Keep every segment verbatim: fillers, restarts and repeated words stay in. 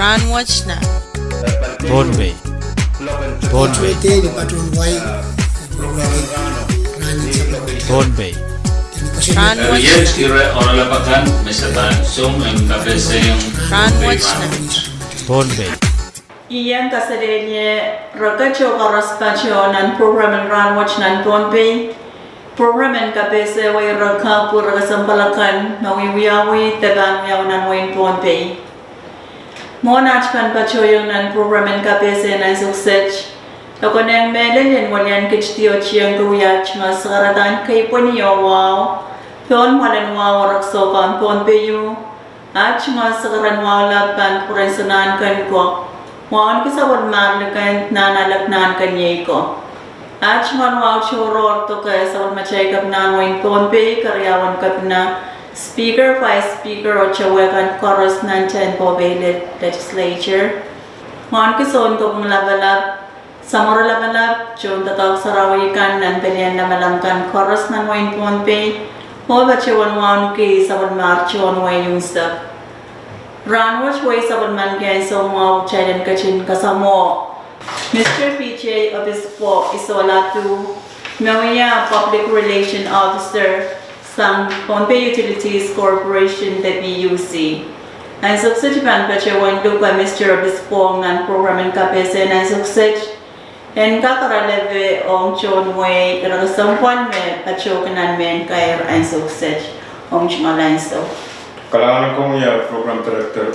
Rahnwet nan Pohnpei. Pohnpei. Pohnpei. Rahnwet nan. Rahnwet nan. Pohnpei. I en kaselehlie rekehte koaros patoh nan program en Rahnwet nan Pohnpei. Program en kapehse wei reka pwe re kesempwal akan me wiawi de pahn wiawi nan wehin Pohnpei. Mwohn aht pahn patohiong nan program en kapehse nan ansou kiset, e konehng mehlel en welian kit diotieng duwia tungoal sakaradahn keipweni oh wahu pohn mwoalen wahu oh rek soukaun Pohnpei ieu. Aht tungoal sakaradahn wahu lap pahn pwurehng sanahnken ko, wauneki sapwellimar likend nan alek nahnken iei ko. Aht tungoal wahu tohrohr doke sapwellimatail kepina en wehin Pohnpei, keriaun kepina, Speaker, Vice Speaker oh towehkan koaros nan tehnpas en Pohnpei Legislature. Wauneki Sounkopwung Lapalap, Samworo Lapalap, tohn doadoahk sarawi kan nan pelien lamalam kan koaros nan wehin Pohnpei, oh patohwan wauneki sapwellimar tohn wehi unsek. Rahnwet wehi sapwellimen kehn soumwahu kitail en ketin kasamwo Mister P J Obispo Isola Duwe, me wia Public Relation Officer sang Pohnpei Utilities Corporation de P U C. Ansou kiset I pahn patohwan luke Mister Obispo nan program en kapehse nan ansou kiset, en kak lepe ong tohn wehi ire kesempwal me patohki nan mehn kair ansou kiset. Omw tungoal ansou. Kalahngan komwi, eh, Program Director.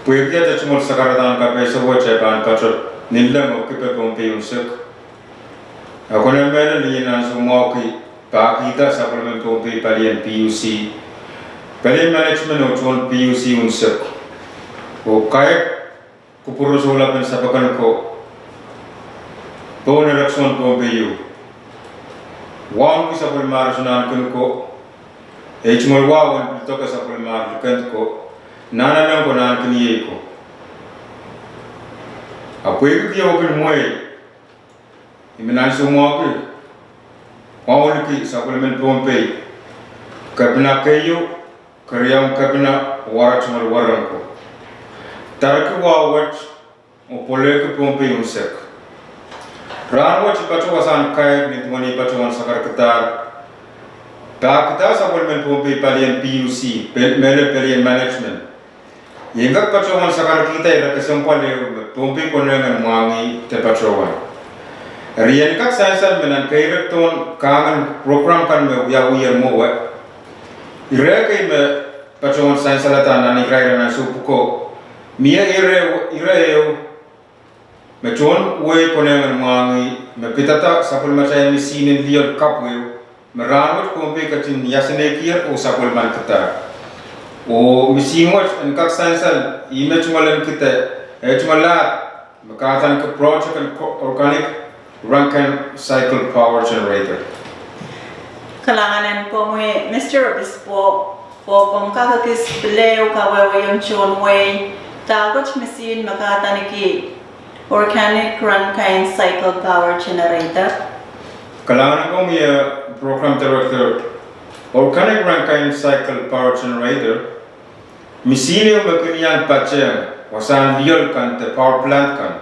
Pwehki ata tungoal sakaradahn kapehse wet e pahn patoh ni leng oh kipe Pohnpei unsek, e konehng mehlel ni ansou mwahuki pahkihda sapwellimen Pohnpei palien P U C, palien management oh tohn P U C unsek, oh kaidehn kupwure soulap en sapekan ko pohn erekiso en Pohnpei ieu. Wauneki sapwellimar sanahnken ko, eh, tungoal wahu en pil doke sapwellimar likend ko, nan alek ko, nahnken iei ko. A pwehki kihong kin mwehi, I men ansou mwahuki wauneki sapwellimen Pohnpei, kepina keieu, keriaun kepina, oh ara tungoal wahnpoaron ko. Darki wahu wet oh pwelehki Pohnpei unsek. Rahnwet I patoh wasahn kair ni duwen I patohwan sakarkihdahr pahkihda sapwellimen Pohnpei palien P U C, pel-, mehlel palien management. I en kak patohwan sakarkihda ire kesempwal ehu me Pohnpei konehng en mwahngih de patohwan. Eri I en kak sansal me nan keirek dohn kahngen program kan me wiawiher mwowe, ire kei me patohwan sansalada nan irair en ansou pwuko, mie ire, ire ehu me tohn wehi konehng en mwahngih, me pidada sapwellimatail misihn en lioal kapw ehu, me rahnwet Pohnpei ketin iasenehkiher oh sapwellimankihda. Oh misihn wet en kak sansal, ih me tungoal en kihda, eh, tungoal lahd me kahdaneki project en ko-, Organic Rankine Cycle Power Generator. Kalahngan en komwi, Mister Obispo, oh komw kak ekis pil ehu kawehwehiong tohn wehi dahkot misihn me kahdaneki Organic Rankine Cycle Power Generator. Kalahngan en komwi, eh, Program Director. Organic Rankine Cycle Power Generator misihn ehu me kin iang patehng wasahn lioal kan de power plant kan,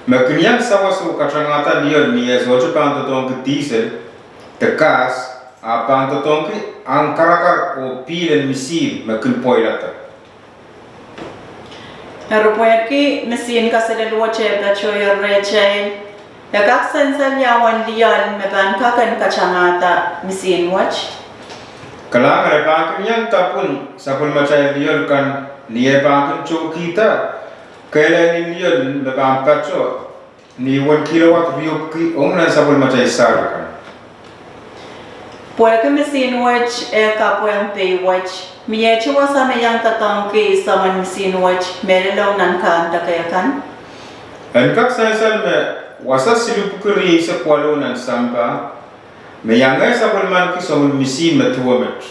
me kin iang sawas oh katangahda lioal ni eh sohte pahn doadoahngki diesel de gas, a pahn doadoahngki ahn karakar oh pihl en misihn me kin pweilada. Eri pwehki misihn kaselel wet e patohier rehtail, e kak sansal ia uwen lioal me pahn kak en katangahda misihn wet? Kalahngan, e pahn kin iang dapwin sapwellimatail lioal kan ni eh pahn kin tohkihda kehlail en lioal me pahn patoh ni uwen kilowatt riepwuki ong nan sapwellimatail sair kan. Pwehki misihn wet e kapwehng pei wet, mie wasa me iang doadoahngki soangen misihn wet mehlel ong nan kahn deke kan? En kak sansal me wasa silipwuki rieisek waluh nan sampah me iang sapwellimanki soangen misihn me duwe met,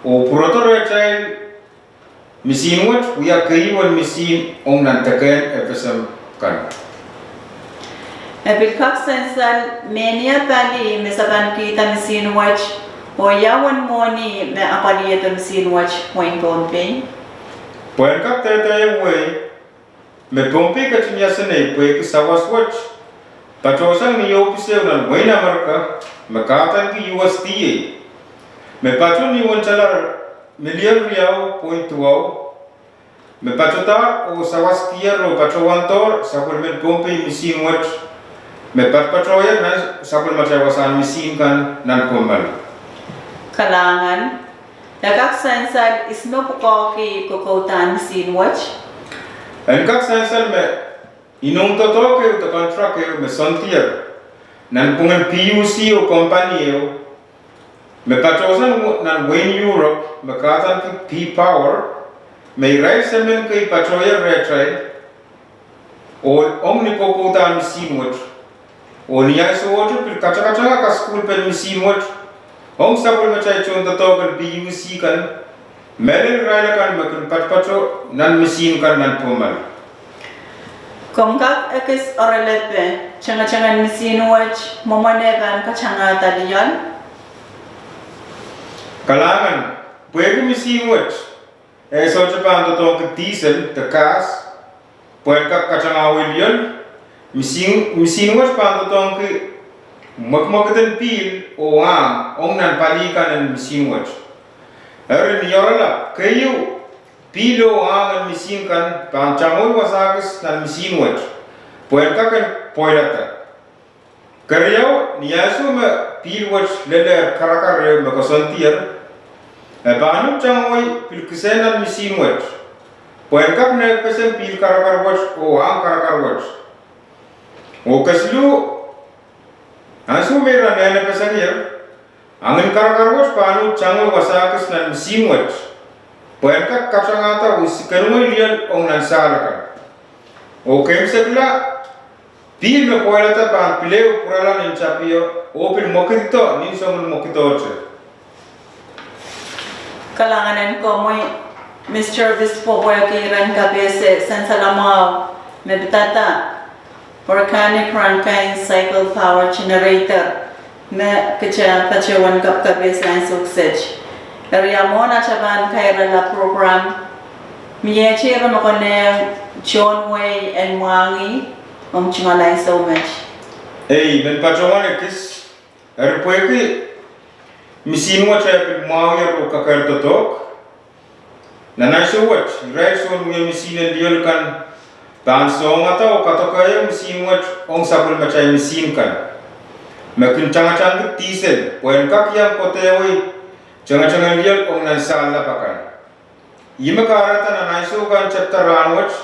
oh pwurodo rehtail misihn wet wia keieu en misihn ong nan dekehn FSM kan. E pil kak sansal mehnia pali me sapankihda misihn wet, oh ia uwen mwohni me apwaliehdo misihn wet wehin Pohnpei? Pwehn kak dehde wehi me Pohnpei ketin iasenei pwehki sawas wet patohsang ni ohpis ehu nan wehin Amerika me kahdaneki U S D A, me pato ni uwen tala milion riau point duwau, me patohdahr oh sawaskier oh patohwandohr sapwellimen Pohnpei misihn wet, me patopatohier nan sapwellimatail wasahn misihn kan nan Pohnpei. Kalahngan. E kak sansal ihs me pwukoahki kokoudahn misihn wet? En kak sansal me inoun doadoahk ehu de contract ehu me soandier nan pwungen P U C oh kompani ehu me patohsang nan wehin Europe me kahdaneki P-Power, me irail semen kei patohier rehtail oh ong ni kokoudahn misihn wet. Oh ni ansouohte pil katakatanga kasukuhlpen misihn wet ong sapwellimatail tohndoadoahk en P U C kan, mehlel irail akan me kin patopato nan misihn kan nan Pohnpei. Komw kak ekis orelepe tengetengen misihn wet mwomwen eh pahn katangahda lioal? Kalahngan. Pwehki misihn wet e sohte pahn doadoahngki diesel de gas pwehn kak katangahwei lioal, misihn wet pahn doadoahngki mwekimwekid en pihl oh ahng ong nan pali kan en misihn wet. Eri ni oaralap keieu, pihl oh ahng en misihn kan pahn tangoi wasa kis nan misihn wet pwehn kak en pweilada. Keriau, ni ansou me pihl wet lelehr karakar ehu me koasoandier, e pahn uhd tangoi pil kisehn nan misihn wet pwehn kak nehkpeseng pihl karakar wet oh ahng karakar wet. Oh kesiluh, ansou me ira nehnehpesengier, ahngin karakar wet pahn uhd tangoi wasa kis nan misihn wet pwehn kak katangahda oh sikenwei lioal ong nan sahl akan. Oh keimwseklahn, pihl me pweilada pahn pil ehu pwurala nin tapio oh pil mwekiddo nin soangen mwekiddohte. Kalahngan en komwi, Mister Obispo, pwehki iren kapehse sansalamwahu me pidada organic Rankine cycle power generator me kitail patohwan kapkapehse ansou kiset. Eri ia mwohn atail pahn kairala program, miehte me konehng tohn wehi en mwahngih ong tungoal ansou met? Ei, I men patohwan ekis. Eri pwehki misihn wet e pil mwahuier oh kakehr doadoahk, nan ansou wet irail soun wia misihn en lioal kan pahn sohngada oh kadokehieng misihn wet ong sapwellimatail misihn kan me kin tangatangki diesel pwehn kak iang kodehwei tengetengen lioal ong nan sahl lap akan. Ih me kahrehda nan ansou kan tepda rahnwet,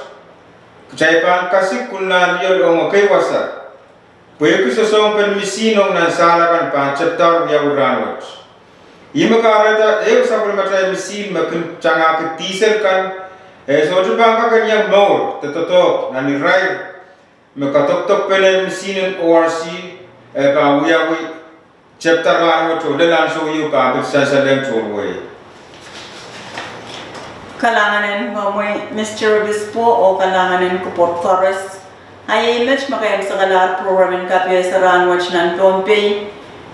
kitail pahn kasik kunlahn lioal ong ekei wasa pwehki sosohngpen misihn ong nan sahl akan pahn tepdahr wiawi rahnwet. Ih me kahrehda ehu sapwellimatail misihn me kin tangahki diesel kan e sohte pahn kak en iang mour de doadoahk nan irair me kadokdokpene misihn en O R C e pahn wiawi tepda rahnwet oh lel ansou ieu pahn pil sansalehng tohn wehi. Kalahngan en komwi, Mister Obispo, oh kalahngan en kupwur koaros. A iei met me keimwseklahr program en kapehse rahnwet nan Pohnpei.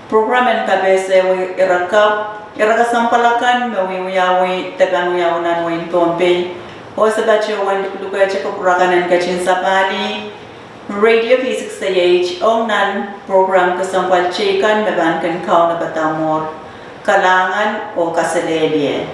Program en kapehse ire kau, ire kesempwal akan me wiewiawi de pahn wiawi nan wehin Pohnpei, oh se patohwan luklukehte kupwur akan en ketin sapahlih Radio V six A H ong nan program kesempwal teikan me pahn kin kaunopada mwuhr. Kalahngan oh kaselehlie.